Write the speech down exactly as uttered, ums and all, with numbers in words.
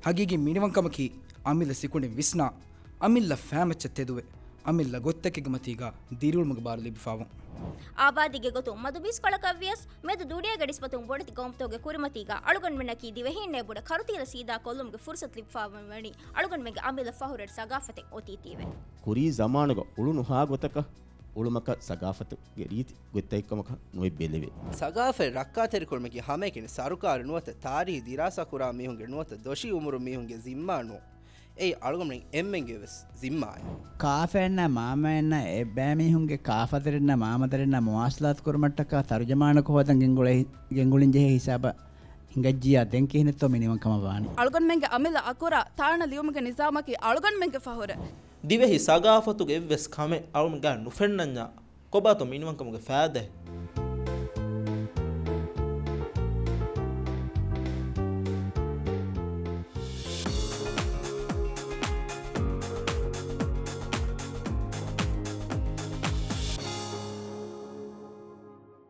ހަގީގީ މިނިވަންކަމަކީ، އަމިއްލަ ސިކުނޑިން ވިސްނާ، އަމިއްލަ ފައިމައްޗަށް ތެދުވެ، އަމިއްލަ ގޮތްތަކެއްގެ މަތީގަ ދިރިއުޅުމުގެ ބާރު ލިބިފާވުން. އާބާދީގެ ގޮތުން މަދު ބީސްކޮޅަކަށްވިޔަސް، މެދު ދުނިޔޭގަ ނިސްބަތުން ބޮޑެތި ގައުމުތަކުގެ ކުރިމަތީގަ އަޅުގަނޑުމެންނަކީ ދިވެހީންނޭ ބޮޑަށް ކަރުތީލަށް ސީދާ ކޮށްލުމުގެ ފުރުސަތު ލިބިފާވަން ވަނީ އަޅުގަނޑުމެންގެ އަމިއްލަ ފަހުރަށް ސަގާފަތެއް އޮތީތީވެ. ކުރީ ޒަމާނުގަ އުޅުނުހާ ގޮތަކަށް އުޅުމަކަށް ސަގާފަތުގެ ރީތި ގޮތްތަކެއްކަމަކަށް ނުއެއްބެލެވޭ. ސަގާފަތް ރައްކާތެރިކުރުމަކީ ހަމައެކަނި ސަރުކާރު ނުވަތަ ތާރީހީ ދިރާސާކުރާ މީހުންގެ ނުވަތަ ދޮށީ އުމުރު މީހުންގެ ޒިންމާ ނޫން. އެއީ އަޅުގަނޑުމެން އެންމެންގެ ވެސް ޒިންމާއެއް. ކާފައެއްނާ މާމައެއްނާ އެއްބައިމީހުންގެ ކާފަދަރެއްނާ މާމަދަރެއްނާ މުވާސަލާތު ކުރުމަށްޓަކާ ތަރުޖަމާނަކު ހޯދަން ގެންގުޅޭ-، ގެންގުޅިންޖެހޭ ހިސާބަށް ހިނގައްޖިޔާ ދެން ކިހިނެއްތޯ މިނިވަންކަމަށް ވާނީ. އަޅުގަނޑުމެންގެ އަމިއްލަ އަކުރާ ތާނަ ލިޔުމުގެ ނިޒާމަކީ އަޅުގަނޑުމެންގެ ފަހުރެއް. ދިވެހި ސަގާފަތުގެ އެއްވެސް ކަމެއް އަޅުގަނޑުމެންގާ ނުފެންނަންޏާ ކޮބާތޯ މިނިވަންކަމުގެ ފައިދައެއް؟